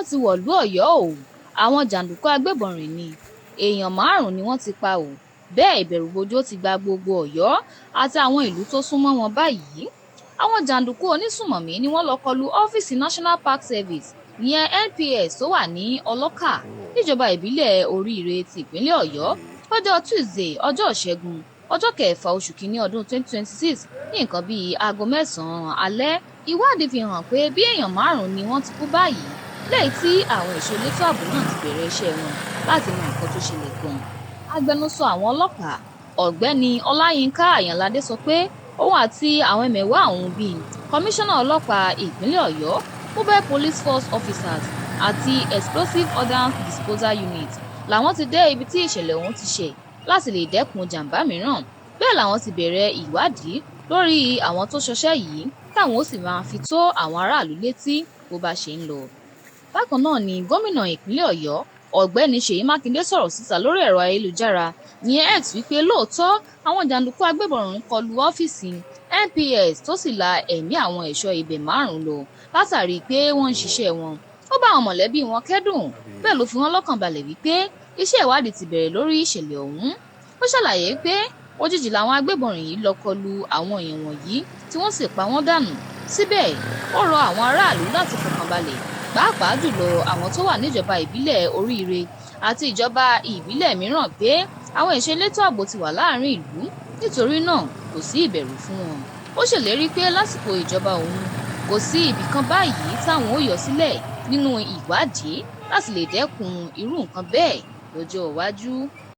Wọ́n ti wọ̀lú Ọ̀yọ́ o. Àwọn jàǹdùkú agbébọn rìn ní èèyàn márùn-ún ni wọ́n ti pa o. Bẹ́ẹ̀ ìbẹ̀rùbojo ti gba gbogbo Ọ̀yọ́ àti àwọn ìlú tó súnmọ́ wọn báyìí. Àwọn jàǹdùkú onísùmọ̀mí ni wọ́n lọ kọlu ọ́fíìsì National Park Service, ìyẹn NPS, tó wà ní Ọlọ́kà níjọba ìbílẹ̀ Oríire ti ìpínlẹ̀ Ọ̀yọ́ lọ́jọ́ Tuesday, ọjọ́ Ìṣẹ́gun, ọjọ́ kẹfà oṣù kínní ọdún 2026, ní nǹkan bíi aago 9 alẹ́. Ìwádìí fi hàn pé bí èèyàn márùn-ún ni wọ́n ti kú báyìí, lẹ́yìn tí àwọn ẹ̀ṣọ́ elétò ààbò náà ti bẹ̀rẹ̀ iṣẹ́ wọn láti mọ nǹkan tó ṣẹlẹ̀ gan-an. Agbẹnusọ àwọn ọlọ́pàá, Ọ̀gbẹ́ni Ọláyínká Àyànládé, sọ pé òun àti àwọn ẹmẹ̀wà òun bíi Kọmíṣánná Ọlọ́pàá Ìpínlẹ̀ Ọ̀yọ́, Mobile Police Force Officers àti Explosive Ordnance Disposal Unit làwọn ti dé ibi tí ìṣẹ̀lẹ̀ ọ̀hún ti ṣẹ̀ láti lè dẹ́kun jàǹbá mìíràn. Bẹ́ẹ̀ làwọn ti bẹ̀rẹ̀ ìwádìí lórí àwọn tó ṣọṣẹ́ yìí, táwọn ó sì máa fi tó àwọn aráàlú létí bó bá ṣe ń lọ. Bákan náà ni gómìnà ìpínlẹ̀ Ọ̀yọ́, Ọ̀gbẹ́ni Ṣèyí Mákindé, sọ̀rọ̀ síta lórí ẹ̀rọ ayélujára, ìyẹn X, wípé lóòótọ́ àwọn jàǹdùkú agbébọn ń kọlu ọ́fíìsì NPS tó sì la ẹ̀mí àwọn ẹ̀ṣọ́ ibẹ̀ márùn-ún lọ látàrí pé wọ́n ń ṣiṣẹ́ wọn. Ó bá àwọn mọ̀lẹ́bí wọn kẹ́dùn, bẹ́ẹ̀ ló fi wọ́n lọ́kàn balẹ̀ wípé iṣẹ́ ìwádìí ti bẹ̀rẹ̀ lórí ìṣẹ̀lẹ̀ ọ̀hún. Ó ṣàlàyé pé òjijì làwọn agbébọn yìí lọ kọlu àwọn èèyàn wọ̀nyí tí wọ́n sì pa wọ́n dànù. Síbẹ̀, ó rọ àwọn aráàlú láti fọkàn balẹ̀, pàápàá jùlọ àwọn tó wà níjọba ìbílẹ̀ Oríire àti ìjọba ìbílẹ̀ mìíràn, pé àwọn ẹ̀ṣọ́ elétò ààbò ti wà láàrin ìlú, nítorí náà kò sí ìbẹ̀rù fún wọn. Ó ṣèlérí pé lásìkò ìjọba òun, kò sí ibì kan báyìí táwọn ó yọ sílẹ̀ nínú ìwádìí láti lè dẹ́kun irú nǹkan bẹ́ẹ̀ lọ́jọ́ iwájú.